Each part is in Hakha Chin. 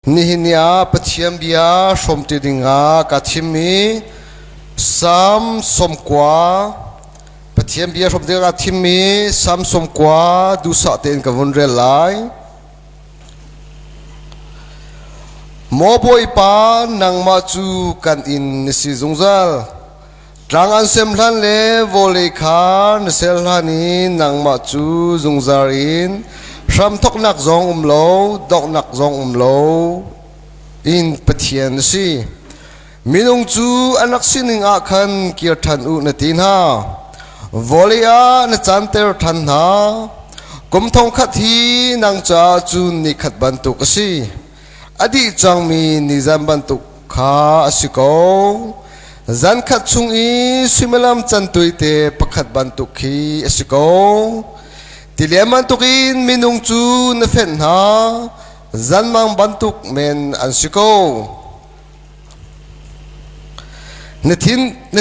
Nihin ni ah Pathian bia hrawmṭi dingah ka thimmi Salm 90, Pathian bia hrawm dingah ka thimmi Salm 90 duhsah tein ka vun rel lai. Maw Bawipa, nangmah cu kan inn na si zungzal. Tlang an sem hlan le vawlei kha na sel hlan i nangmah cu zungzal in hramthawknak zong um lo, donghnak zong um lo in Pathian na si. Minung cu an rak sining ah khan kir ṭhan u na ti hna. Vawlei ah na canter ṭhan hna. Kum thong khat hi nang caah cun ni khat bantuk a si. A dih cangmi nizan bantuk kha a si ko. Zan khat chung i suimilam cantui te pakhat bantuk khi a si ko. Tilian bantukin minung cu na fenh hna, zanmang bantuk men an si ko. Na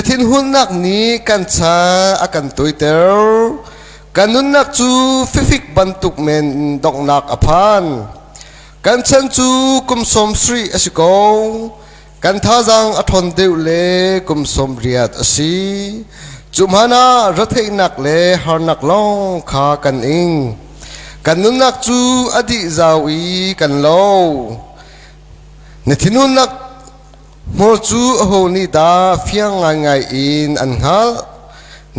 thinhunnak nih kan cha a kan tuiter. Kan nunnak cu fifik bantuk men donghnak a phan. Kan chan cu kum 70 a si ko. Kan thazaang a ṭhawn deuh le kum 80 a si. Cu hmanh ah retheihnak le harnak lawng kha kan ing. Kan nunnak cu a dih zau i kan lo. Na thinhunnak hmur cu aho nih dah fiang ngaingai in an hngalh?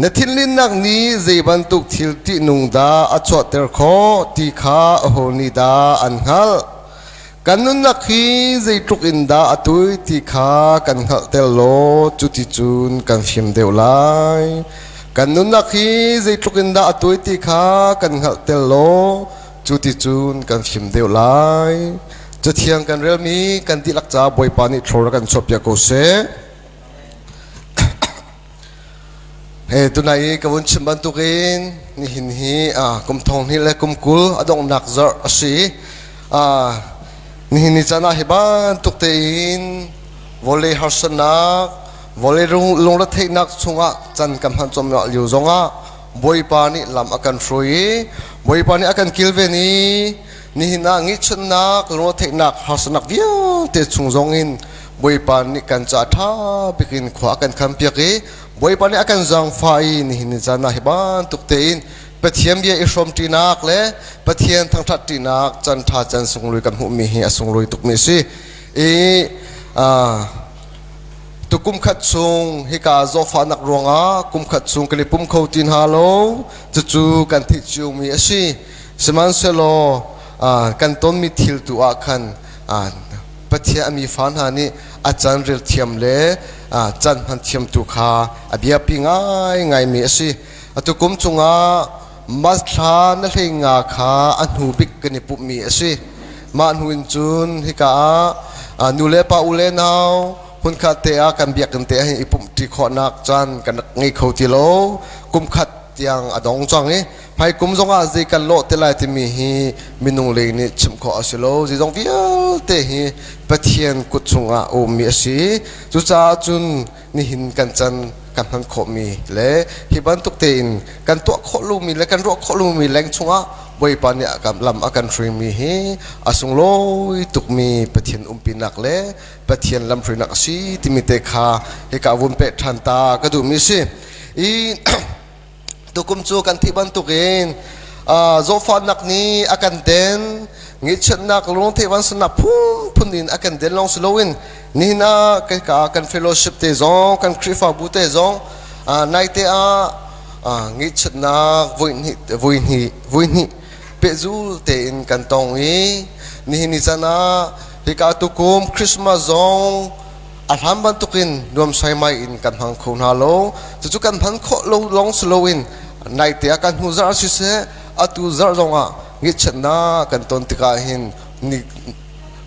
Na thinlinnak nih zei bantuk thil ṭihnung dah a chuahter khawh ti kha aho nih dah an hngalh? Kan nunnak hi zeitluk in dah a tui ti kha kan hngalhter law cuticun kan fim deuh lai. Kan nunnak hi zeitluk in dah a tui ti kha kan hngalhter law cuticun kan fim deuh lai. Cathiang kan relmi kan dihlak ca Bawipa nih thlawr kan chuahpiak ko seh. He tunai i ka vun chim bantukin nihin hi kum 2020 a donghnak zarh a si. Nihin ni caan ah hi bantuk tein vawlei harsatnak, vawlei lungretheihnak chungah can kan hman cawm lio zongah Bawipa nih lam a kan hruai i Bawipa nih a kan kilven i nihin ah ngihchunnak, lungretheihnak, harsatnak vialte chung zongin Bawipa nih kan ca ṭha bik in khua a kan khampiak i Bawipa nih a kan zaangfah i nihin ni caan ah hi bantuk tein Pathian bia i hrawmṭinak le Pathian thangṭhatṭinak can ṭha can sunglawi kan hmuhmi hi a sunglawi tukmi a si. I tu kum khat chung hika zawhfahnak ruangah kum khat chung kan i pum kho ti hna lo, cucu kan theih ciomi a si. Sihmanhsehlaw kan tonmi thil tu ah khan Pathian a mi fa hna nih a can rel thiam le can hman thiam tu kha a biapi ngaingaimi a si. Atu kum chungah March thla na hlei nga kha a hnu bik kan i pumhmi a si. Mah hnu in cun hika ah nu le pa u le nau hmunkhat te ah kan biakinn te ah hin i pumhṭi khawhnak caan kan rak ngei kho ti lo. Kum khat tiang a dong cang i hmaikum zongah zei kan lawh te lai timi hi minung lei nih chim khawh a si lo. Zeizong vialte hi Pathian kut chungah a ummi a si. Cucaah cun nihin kan can kan hman khawhmi le hi bantuk tein kan tuah khawh lomi le kan ruah khawh lomi leng chungah Bawipa nih lam a kan hruaimi hi a sunglawi tukmi Pathian umpinak le Pathian lamhruainak a si timi te kha hika vun peh ṭhan ta ka duhmi a si. I Tukum cu kan thih bantukin zawhfahnak nih a kan den, ngaihchiatnak, lungtheih vansannak phunphun in a kan den lawng si loin nihin ah ka kan fellowship te zong kan Khrihfabu te zong naite ah ngaihchiatnak voihnih pehzul tein kan tong i nihin ni caan ah hika tukum Christmas zong a hlan bantukin nuam saimai in kan hmang kho hna lo. Cucu kan hman khawh lo lawng si loin naite ah kan hnu zarh siseh, atu zarh zongah ngaihchiatnak kan ton tikah hin ni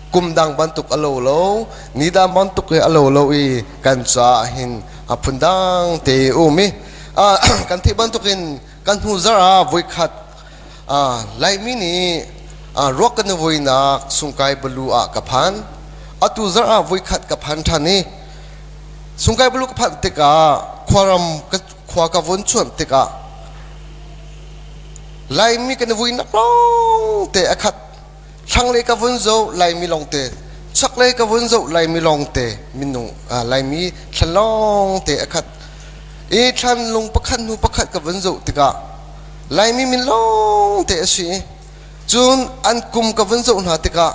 kum dang bantuk a lo lo, ni dang bantuk i a lo lo i kan caah hin a phundang te um i kan theih bantukin kan hnu zarh ah voikhat Laimi nih ruak kan i vuinak Sungkai Balu ah ka phan. Atu zarh ah voikhat ka phan ṭhan i Sungkai Balu ka phanh tikah khuaram khua ka vun chuanh tikah Laimi kan i vuinak lawngte a khat. Thlanglei ka vun zoh Laimi lawngte. Chaklei ka vun zoh Laimi lawngte minung Laimi thlan lawngte a khat. I thlan lung pakhat hnu pakhat ka vun zoh tikah Laimi min lawngte a si. Cun an kum ka vun zoh hna tikah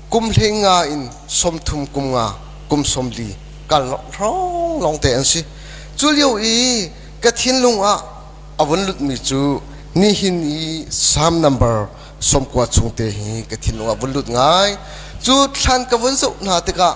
kum 15 in 30 kum nga kum 40 kal hrawng lawngte an si. Cu lio i ka thinlung ah a vun lutmi cu nihin i Psalm number 90 chung te hi ka thinlung ah vun lut ngai. Cu thlan ka vun zoh hna tikah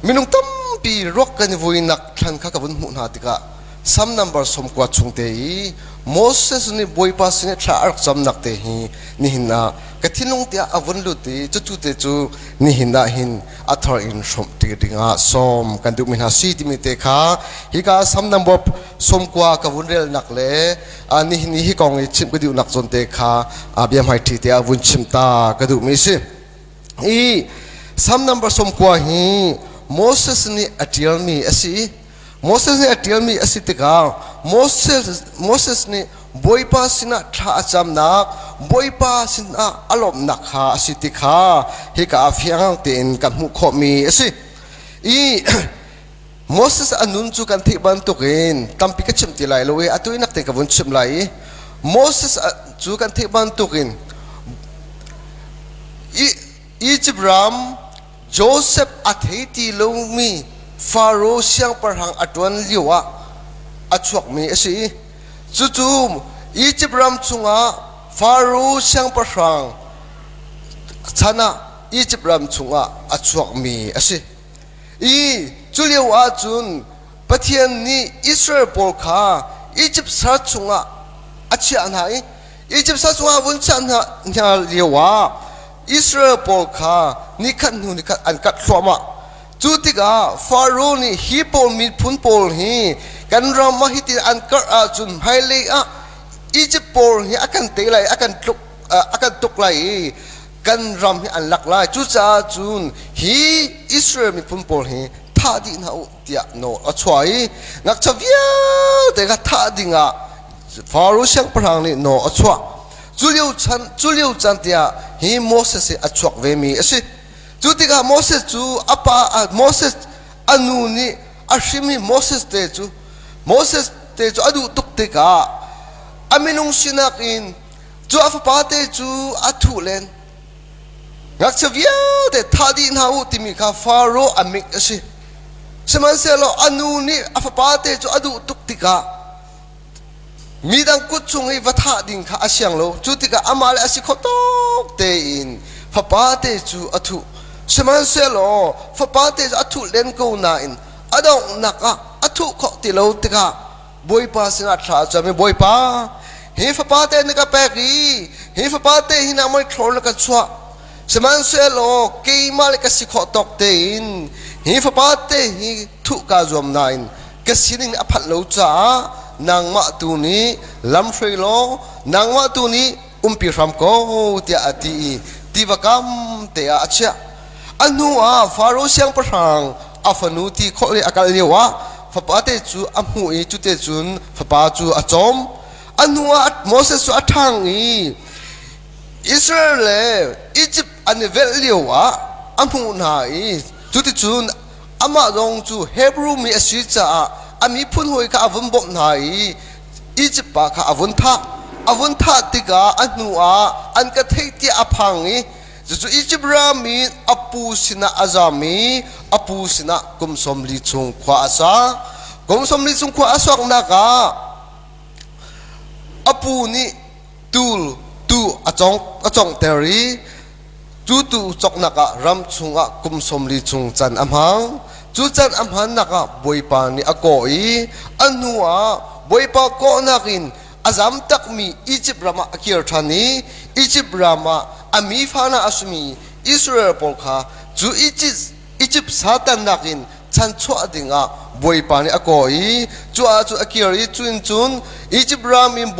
minung tampi ruak kan i vuinak thlan kha ka vun hmuh hna tikah Psalm number 90 chung te i Moses nih Bawipa sin i thla a rak camnak te hi nihin ah ka thinlung tiah a vun lut i cucu te cu nihin ah hin a thar in hrawmh ti dingah sawm kan duhmi hna si timi te kha hika Psalm number 90 ka vun relnak le nihin i hi kong i chimh ka duhnak zawn te kha bia hmaiṭhi te ah vun chim ta ka duhmi si. Hi Psalm number 90 hi Moses nih a ṭialmi a si. Moses nih a ṭialmi a si tikah Moses nih Bawipa sinah thla a camnak, Bawipa sinah a lawmhnak kha a si ti kha hika ah fiang tein kan hmuh khawhmi a si. I Moses a nun cu kan theih bantukin tampi ka chim ti lai lo i atu in nak te ka vun chim lai i Moses cu kan theih bantukin Egypt ram Joseph a thei ti lomi Faro siangpahrang a ṭuan lio ah a chuakmi a si. Cucu Egypt ram chungah Faro siangpahrang chan ah Egypt ram chungah a chuakmi a si. I cu lio ahcun Pathian nih Israel pawl kha Egypt sal chungah a chiah hna i Egypt sal chungah a vun chiah hna lio ah Israel pawl kha nikhat hnu nikhat an kat thluahmah. Cu tikah Faro nih hi pawl miphun pawl hi kan ram ah hitin an karh ahcun hmailei ah Egypt pawl hi a kan tei lai, a kan tluk, a kan tuk lai i kan ram hi an lak lai. Cucaah cun hi Israel miphun pawl hi thah dih hna u tiah nawl a chuah i ngakchia vialte kha thah dingah Faro siangpahrang nih nawl a chuah. Cu lio chan cu lio caan tiah hi Moses hi a chuak vemi a si. Cu tikah Moses cu a pa Moses a nu nih a hrimi Moses te cu Moses te cu a duh tuk tikah a minung sinak in cu a fapa te cu a thuh len. Ngakchia vialte thah dih hna u timi kha Faro a mik a si. Sihmanhsehlaw a nu nih a fapa te cu a duh tuk tikah midang kut chung i va thah ding kha a siang lo. Cu tikah amah le a si kho tawk tein fapa te cu a thuh. Sihmanhsehlaw fapa te cu a thuh len ko nain a donghnak ah a thuh khawh ti lo tikah Bawipa sinah thla a cam i Bawipa, hi fapa te na ka pek i hi fapa te hi nangmah nih thlor na ka chuah. Sihmanhsehlaw keimah le ka si khawh tawk tein hi fapa te hi thuh kaa zuam nain ka sining a phanh lo caah nangmah tu nih lamhruai law nangmah tu nih umpi hram ko tiah a ti i tiva kam te ah a chiah. A hnu ah Faro siangpahrang a fanu ti khawh i a kal lio ah fapa te cu a hmuh i cute cun fapa cu a cawm. A hnu ah Moses cu a ṭhang i Israel le Egypt an i velh lio ah a hmuh hna i cuticun amah zong cu Hebrew mi a si caah a miphun hawi kha a vun bawmh hna i Egypt pa kha a vun thah. A vun thah tikah a hnu ah an ka theih tiah a phang i cucu Egypt ram i a pu sinah a zam i a pu sinah kum 40 chung khua a sa. Kum 40 chung khua a suaknak ah a pu nih tuu tuu a cong a conghter i cu tuu cawknak ah ram chungah kum 40 chung can a hmang. Cu can a hmannak ah Bawipa nih a kawh i a hnu ah Bawipa kawhnak in a zam takmi Egypt ram ah a kir ṭhan i Egypt ram ah a mi fana a simi Israel pawl kha cu Egypt Satan nakin chanchuah dingah Bawipa nih a kaw i cu ah cun a kir i cu in cun Egypt ram in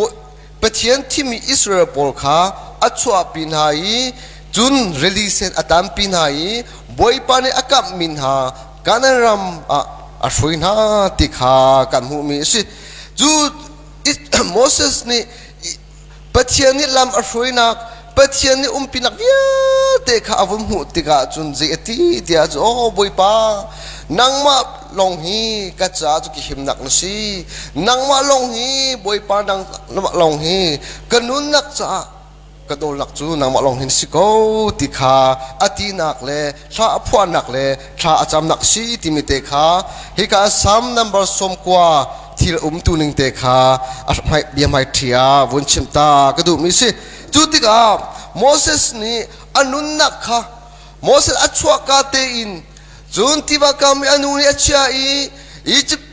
Pathian thimmi Israel pawl kha a chuahpi hna i cun rili sen a tanpi hna i Bawipa nih a kamhmi hna Kanaan ram ah a hruai hna ti kha kan hmuhmi a si. Cu Moses nih Pathian nih lam a hruainak Pathian nih umpinak vialte kha a vun hmuh tikah cun zei a ti tiah cu aw Bawipa, nangmah lawng hi ka caah cu ki himnak na si, nangmah lawng hi Bawipa, nangmah lawng hi ka nunnak caah ka dawlnak cu nangmah lawng hin si ko ti kha a tinak le thla a phuahnak le thla a camnak si timi te kha hika Psalm number 90 thil umtu ning te kha a bia hmai ah vun chim ta ka duhmi si. Cu tikah Moses nih a nunnak kha Moses a chuahka tein cun tiva kam i a nu nih a chia i Egypt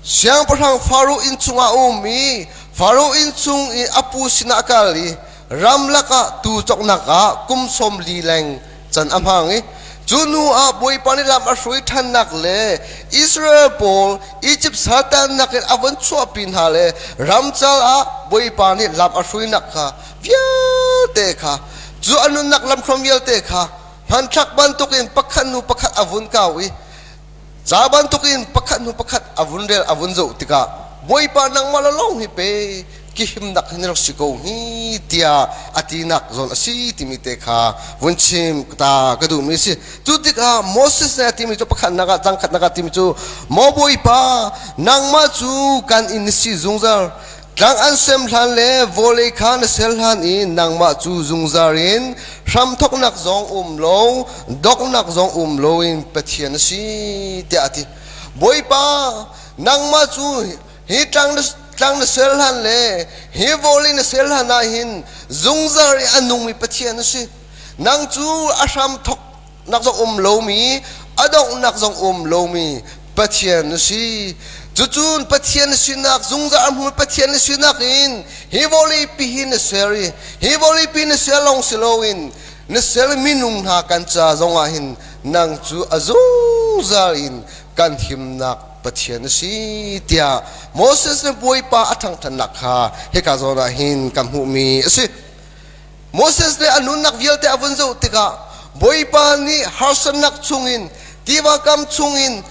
siangpahrang Faro inn chungah a um i Faro inn chung i a pu sinah a kal i ramlak ah tuu cawknak ah kum 40 leng can a hmang i cu hnu ah Bawipa nih lam a hruai ṭhannak le Israel pawl Izipt saltannak in a vun chuahpi hna le ramcal ah Bawipa nih lam a hruainak kha vialte kha, cu a nunnak lamhruam vialte kha hmanthlak bantukin pakhat hnu pakhat a vun kau i ca bantukin pakhat hnu pakhat a vun rel a vun zoh tikah, Bawipa, nangmah lawng hi pe ki himnak hi na rak si ko hi tiah a tinak zawn a si timi te kha vun chim ta ka duhmi si. Cu tikah Moses nih a timi cu pakhatnak ah cangkhatnak ah timi cu, Maw Bawipa, nangmah cu kan inn na si zungzal, tlang an sem hlan le vawlei kha na ser hlan i nangmah cu zungzal in hramthawknak zong um lo, donghnak zong um loin Pathian na si tiah a ti. Bawipa, nangmah cu hi tlang tlang na ser hlan le hi vawlei na ser hlan ah hin zungzal i a nungmi Pathian na si. Nang cu a hramthawk nak zong um lomi, a donghnak zong um lomi Pathian na si. Cucun Pathian na sinak, zungzal a hmumi Pathian na sinak in hi vawlei pi hi na ser i hi vawlei pi na ser lawng si loin na ser minung hna kan ca zongah hin nang cu a zungzal in kan himnak Pathian na si tiah Moses nih Bawipa a ṭhangṭhannak kha hika zawn ah hin kan hmuhmi a si. Moses nih a nunnak vialte a vun zoh tikah Bawipa nih harsatnak chungin, tiva kam chungin,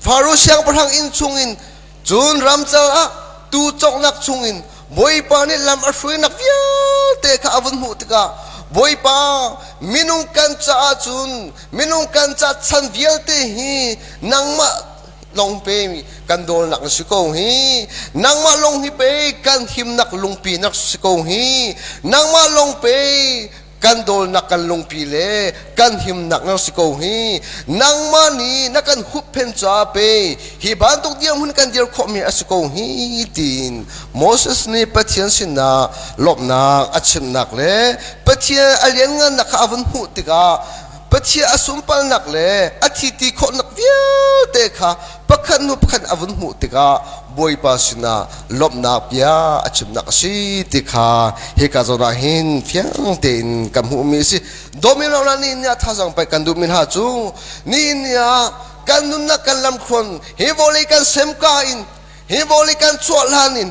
Faro siangpahrang inn chungin, cun ramcal ah tuu cawknak chungin Bawipa nih lam a hruainak vialte kha a vun hmuh tikah, Bawipa, minung kan caah cun minung kan ca chan vialte hi nangmah lawng pe kan dawlnak na si ko hi, nangmah lawng hi pe kan himnak lungpi na si ko hi, nangmah lawng pe kan dawlnak kan lungpi le kan himnak na si ko hi, nangmah nih na kan hupphen ca pe hi bantuk dirhmun kan dir khawhmi a si ko hi tiin Moses nih Pathian sinah lawmhnak a chimnak le Pathian a lianngannak kha a vun hmuh tikah Pathian a sunparnak le a thi ti khawhnak vialte kha pakhat hnu pakhat a vun hmuh tikah Bawipa sinah lawmhnak bia a chimnak a si ti kha hika zawn ah hin fiang tein kan hmuhmi a si. Dawmi lo ni ni ah thazang pek kan duhmi hna cu nihin ni ah kan nunnak kan lamthluan hi vawlei kan semka in, hi vawlei kan chuah hlan in,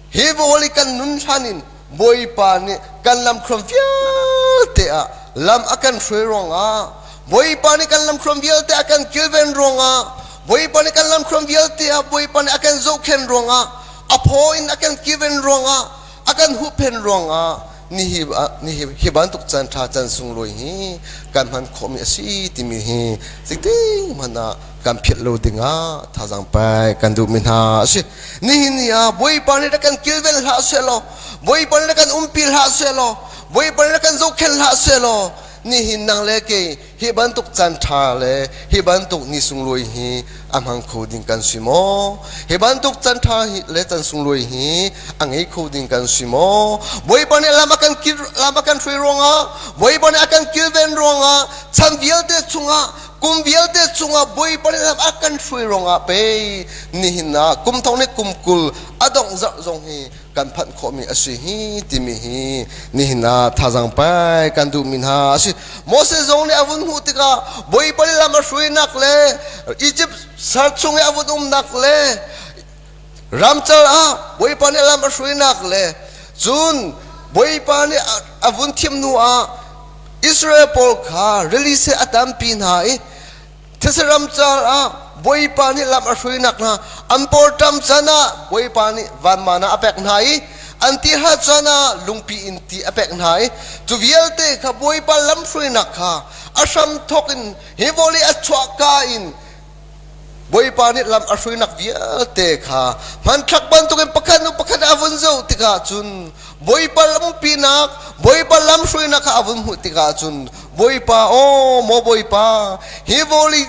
hi vawlei kan nun hlan in Bawipa nih kan lamthluan vialte ah lam a kan hruai ruangah, Bawipa nih kan lamthluan vialte a kan kilven ruangah, Bawipa nih kan lamthluan vialte ah Bawipa nih a kan zohkhen ruangah, a phaw in a kan kilven ruangah, a kan huhphen ruangah nihi nihi hi bantuk caan ṭha caan sunglawi hi kan hman khawhmi a si timi hi zeitik hmanh ah kan philh lo dingah thazaang pek kan duhmi hna a si. Nihin ni ah Bawipa nih rak kan kilven hlah sehlaw, Bawipa nih rak kan umpi hlah sehlaw, Bawipa nih rak kan zohkhenh hlah sehlaw, nihin nang le kei hi bantuk caan ṭha le hi bantuk ni sunglawi hi a hmang kho ding kan si maw? Hi bantuk caan ṭha le caan sunglawi hi a ngei kho ding kan si maw? Bawipa nih lam a kan kil lam a kan hruai ruangah, Bawipa nih a kan kilven ruangah, chan vialte chungah, kum vialte chungah Bawipa nih lam a kan hruai ruangah pei nihin ah kum thong nih kum 20 a dongh zarh zong hi kan phanh khawhmi a si hi timi hi nihin ah thazaang pai kan duhmi hna a si. Moses zong nih a vun hmuh tikah Bawipa nih lam a hruainak le Egypt sal chung i a vun umnak le ramcal ah Bawipa nih lam a hruainak le cun Bawipa nih a vun thim hnu ah Israel pawl kha rili seh a tampi hna i these ramcar ah Bawipa nih lam a hruainak hna, an pawṭam can ah Bawipa nih vanman ah a pek hna i An ti hal caan ah lungpi in ti a pek hna i cu vialte kha Bawipa lamhruainak kha a hramthawk in hi vawlei a chuahka in Bawipa nih lam a hruainak vialte kha hmanthlak bantukin pakhat hnu pakhat a vun zoh tikah cun Bawipa lampinak, Bawipa lamhruainak kha a vun hmuh tikah cun Bawipa, aw maw Bawipa, hi vawlei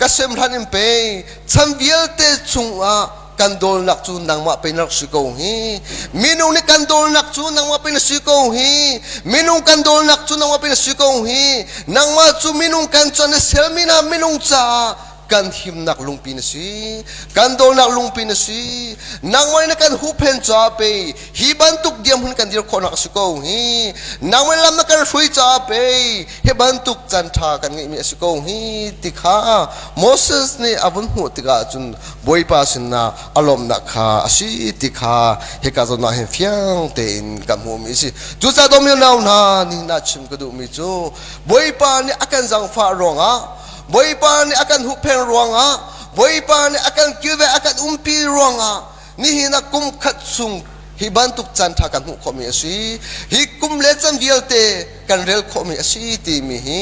ka sem hlan in pei chan vialte chungah kan dawlnak cu nangmah pei na rak si ko hi. Minung nih kan dawlnak cu nangmah pei na si ko hi. Minung kan dawlnak cu nangmah pei na si ko hi. Nangmah cu minung kan can na selmi hna minung caah kan himnak lungpi na si. Kan dawlnak lungpi na si. Nangmah nih na kan huhphen caah pei hi bantuk dirhmun kan dir khawhnak a si ko hi. Nangmah lam na kan hruai caah pei hi bantuk caan ṭha kan ngeihmi a si ko hi ti kha Moses nih a vun hmuh tikah cun Bawipa sinah a lawmhnak kha a si ti kha hika zawn ah hin fiang tein kan hmuhmi a si. Cucaah dawmi nau hna nihin ah chim ka duhmi cu Bawipa nih a kan zaangfah ruangah Bawipa nih a kan huhphen ruangah Bawipa nih a kan kilve a kan umpi ruangah nihin ah kum khat chung hi bantuk caan ṭha kan hmuh khawhmi a si. Hi kum le can vialte kan rel khawhmi a si timi hi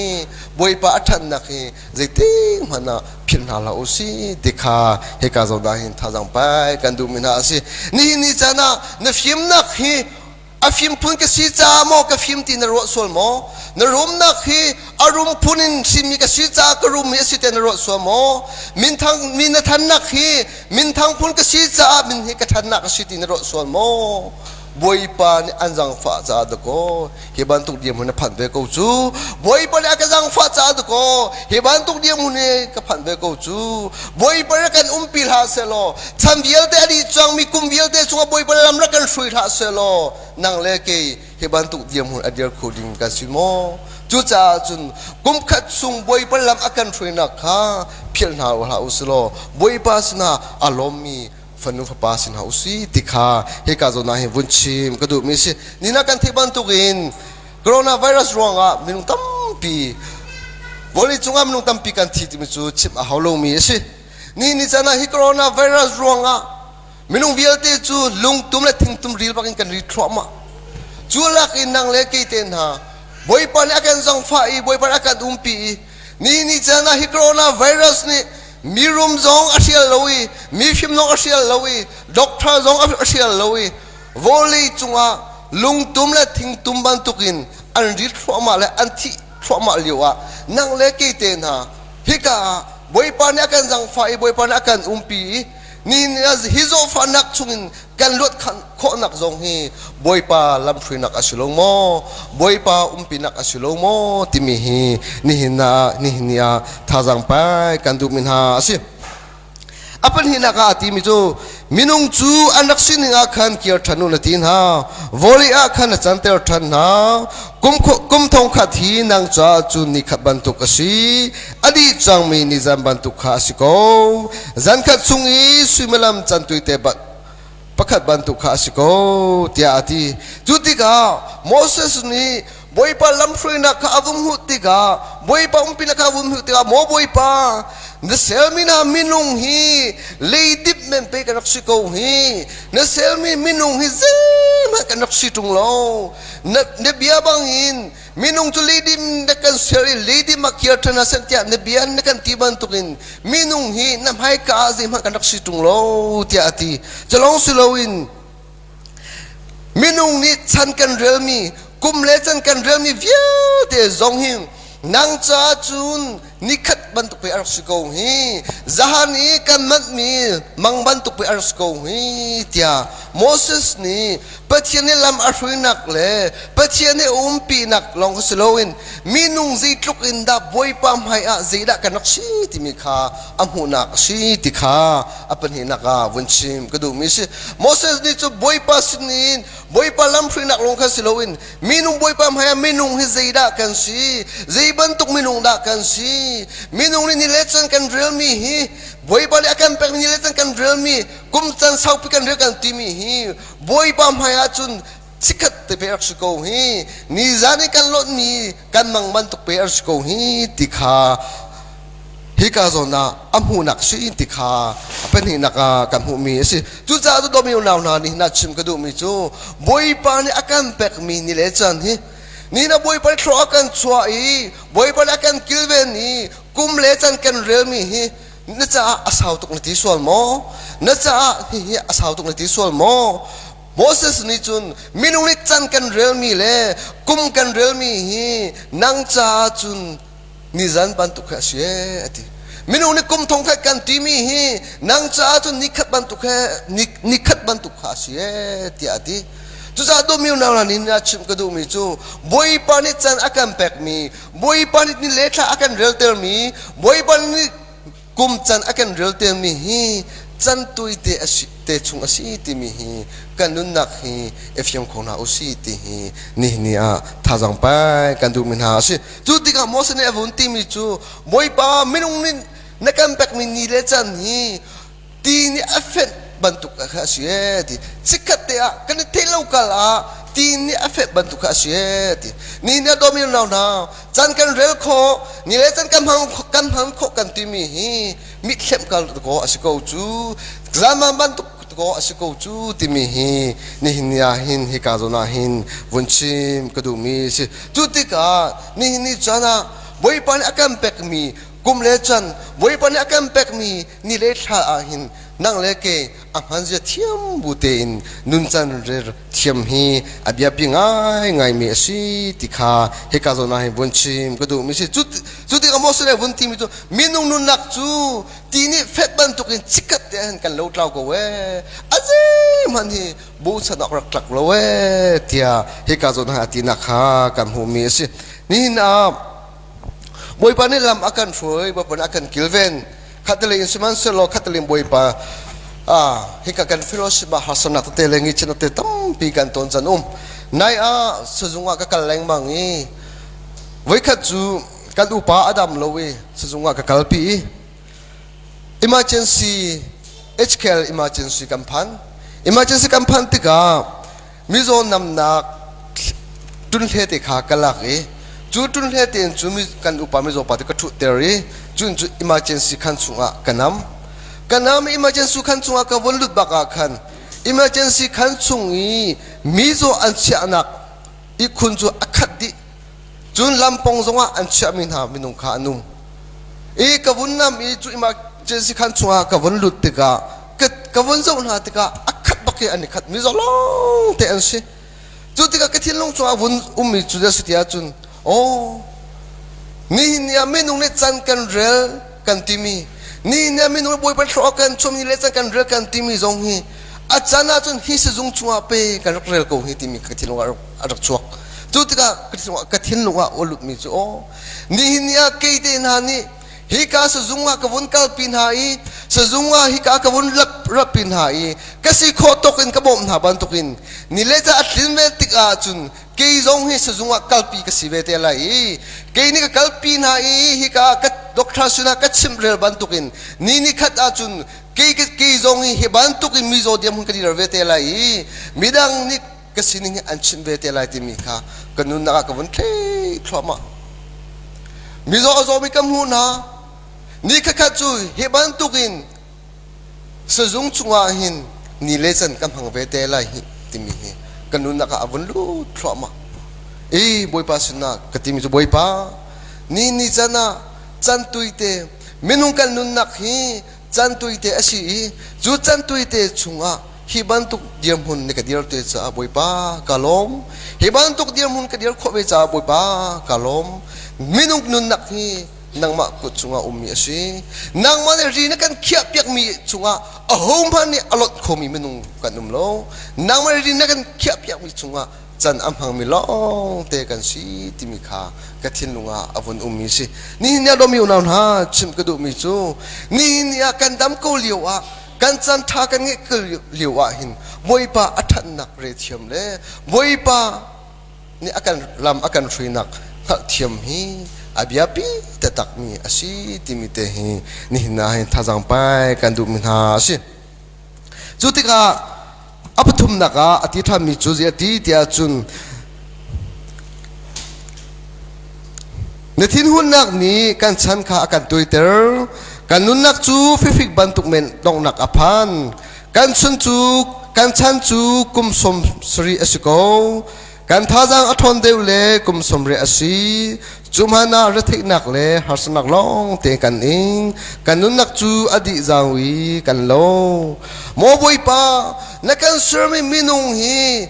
Bawipa a ṭhatnak hi zeitik hmanh ah philh hna hlah u si ti kha hika zawn ah hin thazaang pai kan duhmi hna a si. Nihin ni caan ah na fimnak hi a fim phun ka si caah maw ka fim ti na ruah sual maw? Na rumnak hi a rum phun in hrimmi ka si caah ka rum hi a si te na ruah sual maw? Minthang mi na thannak hi minthang phun ka si caah min hi ka thannak a si ti na ruah sual maw? Bawipa nih an zaangfah caah dakaw hi bantuk dirhmun na phanh ve ko cu. Bawipa nih a ka zaangfah caah dakaw hi bantuk dirhmun hi ka phanh ve ko cu. Bawipa nih kan umpi hlah sehlaw chan vialte a dih cangmi kum vialte chungah Bawipa lam rak kan hrui hlah sehlaw nang le kei hi bantuk dirhmun a dir kho ding kan si maw? Cucaah cun kum khat chung Bawipa lam a kan hruainak kha philh hna hlah u silaw Bawipa sinah a lawmmi fanu fapa si hna usih ti kha hika zawn ah hin vun chim ka duhmi si. Nina kan theih bantukin coronavirus ruangah minung tampi vawlei cungah minung tampi kan thi timi cu chim a hau lomi a si. Ni ni caan ah hi coronavirus ruangah minung vialte cu lungtum le thingtum ril bakin kan ri thluahmah. Cu lak in nang le kei te hna Bawipa nih a kan zangfah i Bawipa nih a kan umpi i ni ni caan ah hi coronavirus nih mirum zong a hrial lo i mifim zong a hrial lo i doctor zong a hrial lo i vawlei cungah lungtum le thingtum bantukin an rit thluahmah le an thih thluahmah lio ah nang le kei te hna hika ah Bawipa nih a kan zangfah i Bawipa nih a kan umpi i ni hi zawhfahnak chungin kan luat khawhnak zong hi Bawipa lamhruainak a si lo maw? Bawipa umpinak a si lo maw? timi hi nihin ah nihin ni ah thazaang pai kan duhmi hna a si. A pahnihnak ah a timi cu minung cu an rak sining ah khan kir ṭhan u na ti hna. Vawlei ah khan na canter ṭhan hna. Kum, kum thong khat hi nang caah cun ni khat bantuk a si. A dih cangmi nizan bantuk kha a si ko. Zan khat chung i suimilam cantui te pakhat bantuk kha a si ko tiah a ti. Cu tikah Moses nih Bawipa lamhruainak kha a vung hmuh tikah Bawipa umpinak kha a vung hmuh tikah maw Bawipa na selmi hna minung hi leidip men pe kan rak si ko hi na selmi minung hi zeihmanh kan rak si ṭung lo na, na bia bangin minung cu leidim na kan ser i leidim ah kir ṭhan ah seh tiah na bia na kan ti bantukin minung hi na hmaika ah zeihmanh kan rak si ṭung lo tiah a ti. Culong si loin minung nih chan kan relmi kum le chan kan relmi vialte zong hi nang caah cun nikhat bantuk pe a rak si ko hi zahan i kan manhmi mang bantuk pe a rak si ko hi tiah Moses nih Pathian nih lam a hruainak le Pathian nih umpinak lawng kha si loin minung zeitluk in dah Bawipa hmai ah zeidah kan rak si timi kha a hmuhnak a si ti kha a pahnihnak ah vun chim ka duhmi si. Moses nih cu Bawipa sinin Bawipa lamhruainak lawng kha si loin minung Bawipa hmai ah minung hi zeidah kan si, zei bantuk minung dah kan si, minung nih ni le caan kan relmi hi Bawipa nih a kan pekmi ni le caan kan relmi kum can saupi kan rel kan timi hi Bawipa hmai ah cun chikkhat te pe rak si ko hi nizan i kan lonhmi kan mang bantuk pe rak si ko hi ti kha. Hika zawn ah a hmuhnak si ti kha a pahnihnak ah kan hmuhmi a si. Cucaah cu dawmi unau hna nih na chim ka duhmi cu Bawipa nih a kan pekmi ni le caan hi ni na Bawipa nih thlua a kan chuah i Bawipa nih a kan kilven i kum le caan kan relmi hi na caah a sau tuk na ti sual maw? Na caah hihi a sau tuk na ti sual maw? Moses nih cun minung nih can kan relmi le kum kan relmi hi nang caah cun nizan bantuk he a si ee a ti. Minung nih kum thong khat kan timi hi nang caah cun nikhat bantuk he nikhat bantuk kha a si ee tiah a ti. Cucaah dawmi unau hna nih a chimh ka duhmi cu Bawipa nih can a kan pekmi, Bawipa nih ni le thla a kan reltermi, Bawipa nih kum can a kan reltermi hi can tuite a si te chung a si timi hi kan nunnak hi i fiang kho hna usih ti hi nihin ni ah thazaang pai kan duhmi hna a si. Cu tikah Moses nih a vun timi cu Bawipa minung nih na kan pekmi ni le can hi ti nih a fenh bantuk kha a si ee ti. Chikkhat te ah kan i theih lo kal ah ti nih a fenh bantuk kha a si ee ti. Ni nih a dawmi unau hna can kan rel khawh ni le can kan hmang kan hman khawh kan timi hi mithlemh kal ko a si ko cu zaman bantuk ko a si ko cu timi hi nihin ni ah hin hika zawn ah hin vun chim ka duhmi si. Cu tikah nihin ni caan ah Bawipa nih a kan pekmi kum le can Bawipa nih a kan pekmi ni le thla ah hin nang le ke a hmanzia thiam bu tein nuncan rer thiam hi a biapi ngaingaimi a si ti kha hika zawn ah hin vun chim ka duhmi si. Cu cu tikah Moses nih a vun timi cu minung nunnak cu ti nih fet bantukin chikkhat te hin kan lotlau ko ee a zeihmanh hi bochan awk rak tlak lo ee tiah hika zawn ah a tinak kha kan hmuhmi a si. Nihin ah Bawipa nih lam a kan hruai, Bawipa nih a kan kilven. Khatalei in sihmanhsehlaw khatalei in Bawipa ah hika kan fellowship ah harsatnak tete le ngihchiatnak tete tampi kan ton can um. Nai ah sazung ah ka kal lengmang i voikhat cu kan upa a dam lo i sazung ah ka kalpi i emergency HKL emergency kan phan. Emergency kan phan tikah mizaw namnak tunhle te kha ka lak i cu tunhle te in cu kan upa mizaw pa te ka ṭhutter i cun cu emergency khan chungah ka nam. Ka nam emergency khan chungah ka vun lut bak ah khan emergency khan chung i mizaw an chiahnak ihkhun cu a khat dih. Cun lampong zongah an chiahmi hna minung kha an um. I ka vun nam i cu emergency khan chungah ka vun lut tikah ka vun zoh hna tikah a khat bak i an i khat mi lawng te an si. Cu tikah ka thinlung chungah vun ummi cu a si ti ahcun aw nihin ni ah minung nih can kan rel kan timi nihin ni ah minung nih Bawipa thluak kan chum ni le can kan rel kan timi zong hi a can ahcun hi sizung chungah pe kan rak rel ko hi timi ka thinlung ah a rak chuak. Cu tikah ka thinlung ah a lutmi cu aw nihin ni ah kei te hna nih hika sazung ah ka vun kalpi hna i sazung ah hika ka vun rappi hna i ka si khawh tawk in ka bawmh hna bantukin ni le ca a tlin ve tik ahcun kei zong hi sazung ah kalpi ka si ve te lai i kei nih ka kalpi hna i hika ka doctor sinah ka chimh rel bantukin ni ni khat ahcun kei kei zong hi hi bantukin mizaw diam hun ka dir ve te lai i midang nih ka sining hi an chimh ve te lai timi kha ka nunnak ah ka vun thlei thluahmah. Mizaw a zawmi ka hmuh hna. Ni khatkhat cu hi bantukin sazung chungah hin ni le can ka hmang ve te lai hi timi hi ka nunnak ah a vun lut thluahmah. I Bawipa sinah ka timi cu Bawipa ni ni can ah can tuite minung kan nunnak hi can tuite a si i cu can tuite chungah hi bantuk dirhmun ni ka dir te caah Bawipa ka lawm. Hi bantuk dirhmun ka dir khawh ve caah Bawipa ka lawm. Minung nunnak hi nangmah kut chungah ummi a si. Nangmah nih ri na kan khiah piakmi chungah ahohmanh nih a lonh khomi minung kan um lo. Nangmah nih ri na kan khiah piakmi chungah can a hmangmi lawng te kan si timi kha ka thinlung ah a vun ummi si. Nihin ni ah dawmi unau hna chimh ka duhmi cu nihin ni ah kan dam ko lio ah kan caan ṭha kan ngeih lio ah hin Bawipa a ṭhatnak re thiam le Bawipa nih a kan lam a kan hruainak hngalhthiam hi a biapi taktakmi a si timi te hi nihin ah hin thazaang pai kan duhmi hna a si. Cu tikah a pathumnak ah a ti ṭhanmi cu zei a ti tiah cun. Na thinhunnak nih kan chan kha a kan tuaiter. Kan nunnak cu fifik bantuk men donghnak a phan. Kan chun cu kan chan cu kum 70 a si ko. Kan thazaang a ṭhawn deuh le kum 80 a si. Cu hmanh ah retheihnak le harsatnak lawng te kan ing. Kan nunnak cu a dih zau i kan lo. Maw Bawipa, na kan sermi minung hi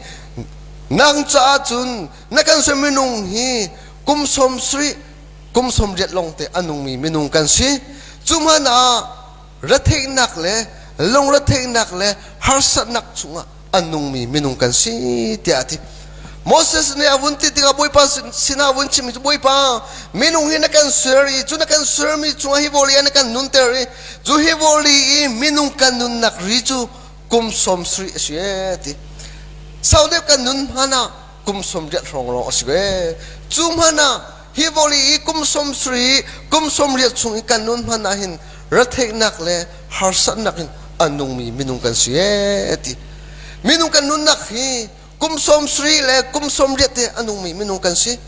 nang caah cun na kan sermi minung hi kum 70 kum 80 lawng te a nungmi minung kan si. Cu hmanh ah retheihnak le lungretheihnak le harsatnak chungah a nungmi minung kan si tiah a ti. Moses nih a vun ti tikah Bawipa sinah a vun chimmi cu Bawipa minung hi na kan ser i cu na kan sermi chungah hi vawlei ah na kan nunter i cu hi vawlei i minung kan nunnak ri cu kum 70 a si ee ti. Sau deuh kan nun hmanh ah kum 80 hrawng lawng a si ve. Cu hmanh ah hi vawlei i kum 70 kum 80 chung i kan nun hmanh ah hin retheihnak le harsatnak in a nungmi minung kan si ee ti. Minung kan nunnak hi kum 70 le kum 80 te a nungmi minung kan si.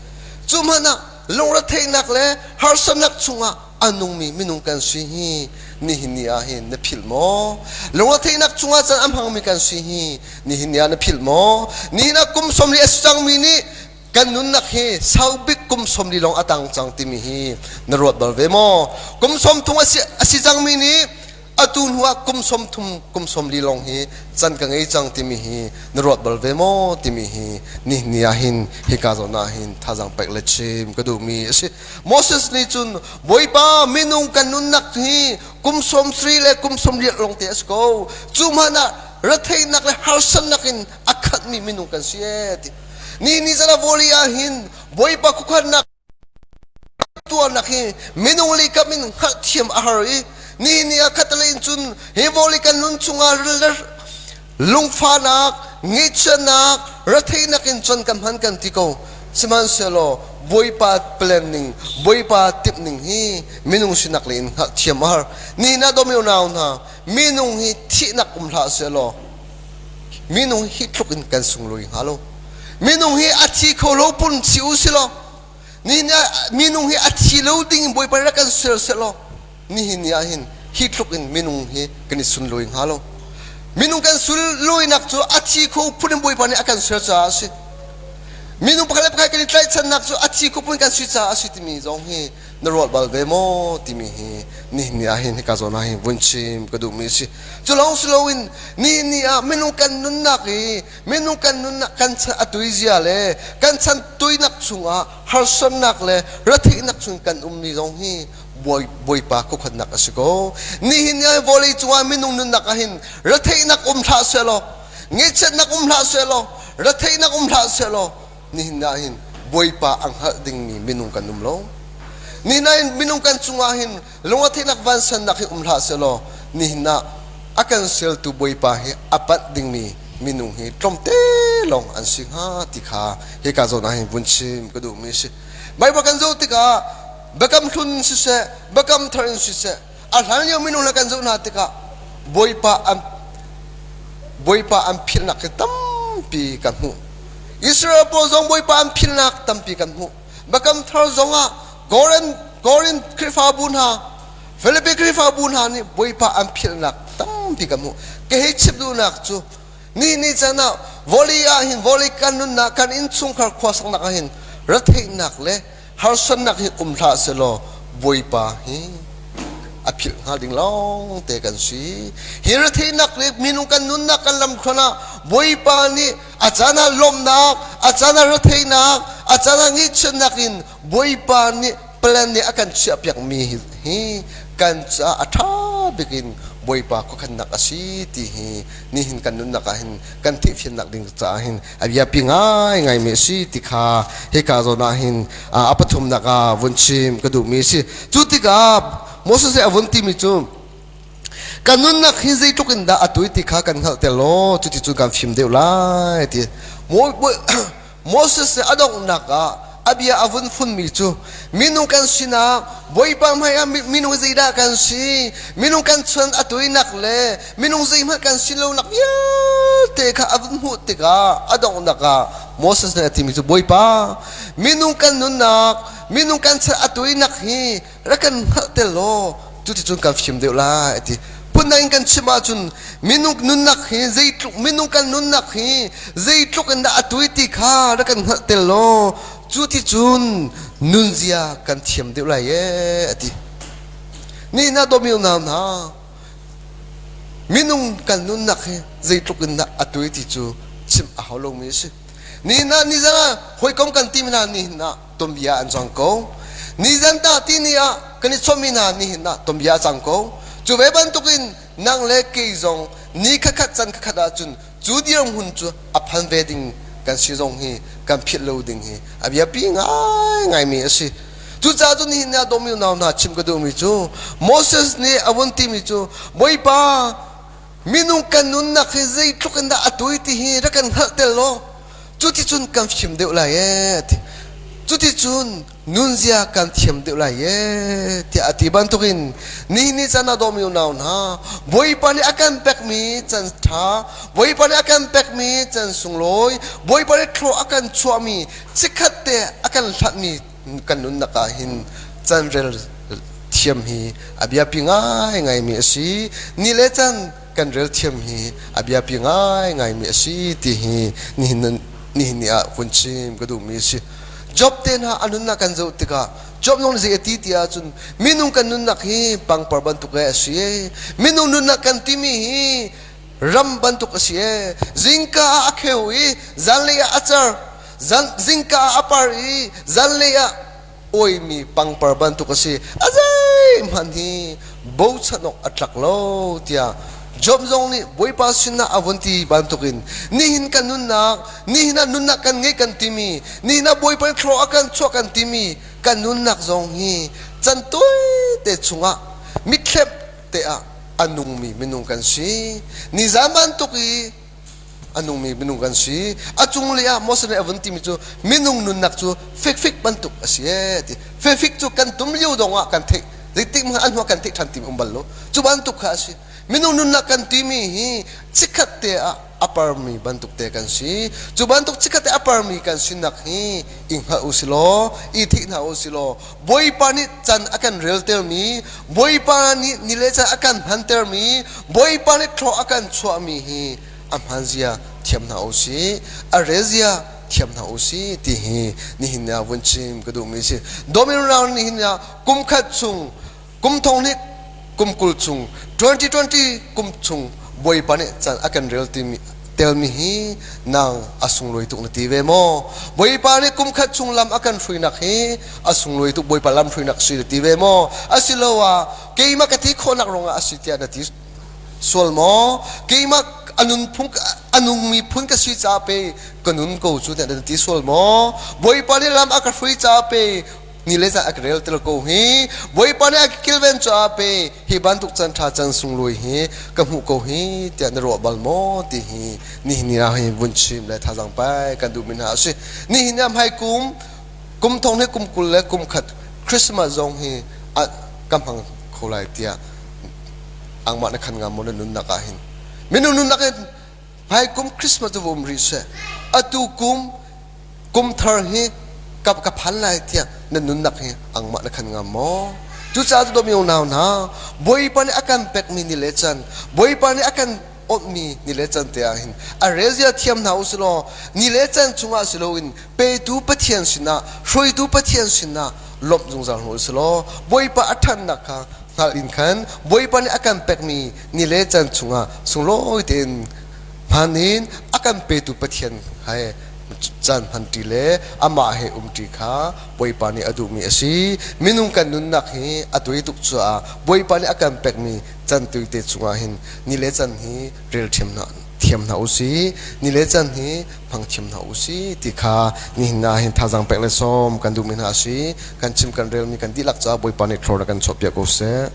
Cu hmanh ah lungretheihnak le harsatnak chungah a nungmi minung kan si hi nihin ni ah hin na philh maw? Lungretheihnak chungah cun a hmangmi kan si hi nihin ni ah na philh maw? Nihin ah kum 40 a si cangmi nih kan nunnak hi saubik kum 40 lawng a tang cang timi hi na ruat bal ve maw? Kum 30 a si cangmi nih atu hnu ah kum 30 kum 40 lawng hi can ka ngei cang timi hi na ruat bal ve maw timi hi ni ni ah hin hika zawn ah hin thazaang pek le chim ka duhmi a si. Moses nih cun Bawipa minung kan nunnak hi kum 70 le kum 80 lawng te a si ko. Cu hmanh ah retheihnak le harsatnak in a khatmi minung kan si ee ti. Ni ni zan a vawlei ah hin Bawipa khuakhannak tuahnak hi minung lei kam in hngalhthiam a har i ni ni ah khatalei in cun hi vawlei kan nun chungah lungfahnak, ngaihchiatnak, retheihnak in cun kan hman kan ti ko. Sihmanhsehlaw Bawipa plan ning, Bawipa timh ning hi minung sinak lei in hngalhthiam a har. Nihin ah dawmi unau hna, minung hi thihnak um hlah sehlaw minung hi tluk in kan sunglawi hnga lo. Minung hi a thi kho lo pun si u si law nihin ah minung hi a thi lo ding in Bawipa rak kan ser sehlaw nihin ni ah hin hi tluk in minung hi kan i sunlawi hnga lo. Minung kan sunlawinak cu a thi kho phun in Bawipa nih a kan ser caah a si. Minung pakhat le pakhat kan i tlaihchannak cu a thi kho phun kan si caah a si timi zong hi na ruat bal ve maw timi hi nihin ni ah hin hika zawn ah hin vun chim ka duhmi a si. Cu lawng si loin nihin ni ah minung kan nunnak i minung kan nunnak kan chan a tuizia le kan chan tuinak chungah harsatnak le retheihnak chung kan ummi zong hi Bawipa khuakhannak a si ko. Nihin ni ah vawlei cungah minung nunnak ah hin retheihnak um hlah sehlaw, ngaihchiatnak um hlah sehlaw, retheihnak um hlah sehlaw, nihin ah hin Bawipa a hngalh dingmi minung kan um lo. Nihin ah hin minung kan cungah hin lungretheihnak vansannak hi um hlah sehlaw nihin ah a kan seltu Bawipa hi a panh dingmi minung hi tlawmte lawng an si hnga ti kha hika zawn ah hin vun chim ka duhmi a si. Baibal kan zoh tikah biakam hlun siseh, biakam thar in siseh, a hlan lio minung le kan zoh hna tikah Bawipa an Bawipa an philhnak hi tampi kan hmuh. Israel pawl zong Bawipa an philhnak tampi kan hmuh. Biakam thar zongah Korin Korin Khrihfabu hna Philippi Khrihfabu hna nih Bawipa an philhnak tampi kan hmuh. Ka hei chim duhnak cu ni ni can ah vawlei ah hin vawlei kan nunnak kan innchungkhar khuasaknak ah hin retheihnak le harsatnak hi um hlah selaw Bawipa hi a philh hnga ding lawng te kan si. Hi retheihnak le minung kan nunnak kan lamthluan ah Bawipa nih a caan ah lawmhnak, a caan ah retheihnak, a caan ah ngaihchiatnak in Bawipa nih plan nih a kan chiahpiakmi hi kan caah a ṭha bik in Bawipa khuakhannak a si ti hi nihin kan nunnak ah hin kan theihfiannak ding caah hin a biapi ngaingaimi a si ti kha hika zawn ah hin a pathumnak ah vun chim ka duhmi a si. Cu tikah Moses nih a vun timi cu kan nunnak hi zeitluk in dah a tui ti kha kan hngalh te law cuticun kan fim deuh lai ti. Moses nih a donghnak ah a bia a vun funmi cu minung kan sinak Bawipa hmaiah minung zeidah kan si, minung kan chuan a tuinak le minung zeihmanh kan si lonak vialte kha a vun hmuh tikah a donghnak ah Moses nih a timi cu Bawipa, minung kan nunnak, minung kan chan a tuinak hi rak kan hngalhter law cuticun kan fim deuh lai a ti. Phundang in kan chim ahcun minung nunnak hi zeitluk minung kan nunnak hi zeitluk in dah a tui ti kha rak kan hngalhter law cuticun nunzia kan thiam deuh lai ee a ti. Nihin ah dawmi unau hna minung kan nunnak hi zeitluk in dah a tui ti cu chim a hau lomi a si. Nihin ah nizan ah hawikom kan ti hna nihin ah tuanbia an cang ko. Nizan ta ti ni ah kan i chawnhmi hna nihin ah tuanbia a cang ko. Cu ve bantukin nang le kei zong ni khatkhat can khatkhat ahcun cu dirhmun cu a phan ve ding kan si zong hi kan philh lo ding hi a biapi ngaingaimi a si. Cucaah cun nihin ah dawmi unau hna chim ka duhmi cu Moses nih a vun timi cu Bawipa minung kan nunnak hi zeitluk in dah a tui ti hi rak kan hngalhter law cuticun kan fim deuh lai ee ti. Cuticun nunzia kan thiam deuh lai ee tiah a ti bantukin nihin ni caan ah dawmi unau hna Bawipa nih a kan pekmi can ṭha Bawipa nih a kan pekmi can sunglawi Bawipa nih thlua a kan chuahmi chikkhat te a kan hlatmi kan nunnak ah hin canrel thiam hi a biapi ngaingaimi a si. Ni le can kan rel thiam hi a biapi ngaingaimi a si ti hi nihin nihin ni ah vun chim ka duhmi a si. Job te hna a nunnak kan zoh tikah Job nung zei a ti ti ahcun minung kan nunnak hi pangpar bantuk e a si. Minung nunnak kan timi hi ram bantuk a si e. Zingka ah a kheu i zanlei ah a car. Zingka ah a par i zanlei ah awimi pangpar bantuk a si. A zeihmanh hi bochan awk a tlak lo tiah Job zong nih Bawipa sinah a vun ti bantukin nihin kan nunnak, nihin ah nunnak kan ngei kan timi, nihin ah Bawipa nih thlua a kan chuah kan timi kan nunnak zong hi can tawite chungah mithlep te ah a nungmi minung kan si. Nizan bantuk i a nungmi minung kan si. A cunglei ah Moses nih a vun timi cu minung nunnak cu fekfek bantuk a si ee ti. Fekfek cu kan tum lio dong ah kan theih. Zeitik hmanh an hnu ah kan theih ṭhan timi um bal lo. Cu bantuk kha a si. Minung nunnak kan timi hi chikkhat te ah a parmi bantuk te kan si. Cu bantuk chikkhat te a parmi kan sinak hi i hngalh u si law, i theih hna u si law, Bawipa nih can a kan reltermi, Bawipa nih ni le can a kan hmantermi, Bawipa nih thlawh a kan chuahmi hi a hmanzia thiam hna u sih, a relzia thiam hna u sih ti hi nihin ah vun chim ka duhmi a si. Domino round nihin ah kum khat chung, kum thong hnih kum 20 chung, 2020 kum chung Bawipa nih can a kan rel timi telmi hi nang a sunglawi tuk na ti ve maw? Bawipa nih kum khat chung lam a kan hruinak hi a sunglawi tuk Bawipa lam hruinak si na ti ve maw? Asiloah keimah ka ti khawhnak ruangah a si tiah na ti sual maw? Keimah a nunphung a nungmi phun ka si caah pei ka nun ko cu tiah na ti sual maw? Bawipa nih lam a ka hrui caah pei ni le zan a ka rel tel ko hi Bawipa nih a ka kilven caah pe hi bantuk can ṭha can sunglawi hi ka hmuh ko hi tiah na ruah bal maw ti hi nihin ni ah hin vun chim le thazaang pai kan duhmi hna a si. Nihin ah hmai kum kum thong hi kum 20 le kum khat Christmas zong hi a ka hmang kho lai tiah angmah na khan ngam maw na nunnak ah hin minung nunnak hin hmai kum Christmas cu um rih seh atu kum kum thar hi ka ka phan lai tiah na nunnak hi angmah na khan ngam maw? Cucaah cu dawmi unau hna Bawipa nih a kan pekmi ni le can Bawipa nih a kan onhmi ni le can te ah hin a relzia thiam hna u silaw ni le can chungah si loin petu Pathian sinah hruaitu Pathian sinah lawmh zungzal hna u silaw Bawipa a ṭhannak kha hngalh in khan Bawipa nih a kan pekmi ni le can chungah sunglawi tein hman in a kan petu Pathian he caan hmanṭi le amah he umṭi kha Bawipa nih a duhmi a si. Minung kan nunnak hi a tui tuk caah Bawipa nih a kan pekmi can tuite chungah hin ni le can hi rel thiam hna thiam hna u si ni le can hi hmang thiam hna u si ti kha nihin ah hin thazaang pek le sawm kan duhmi hna a si. Kan chim kan relmi kan dihlak caah Bawipa nih thlor a kan chuahpiak ko seh.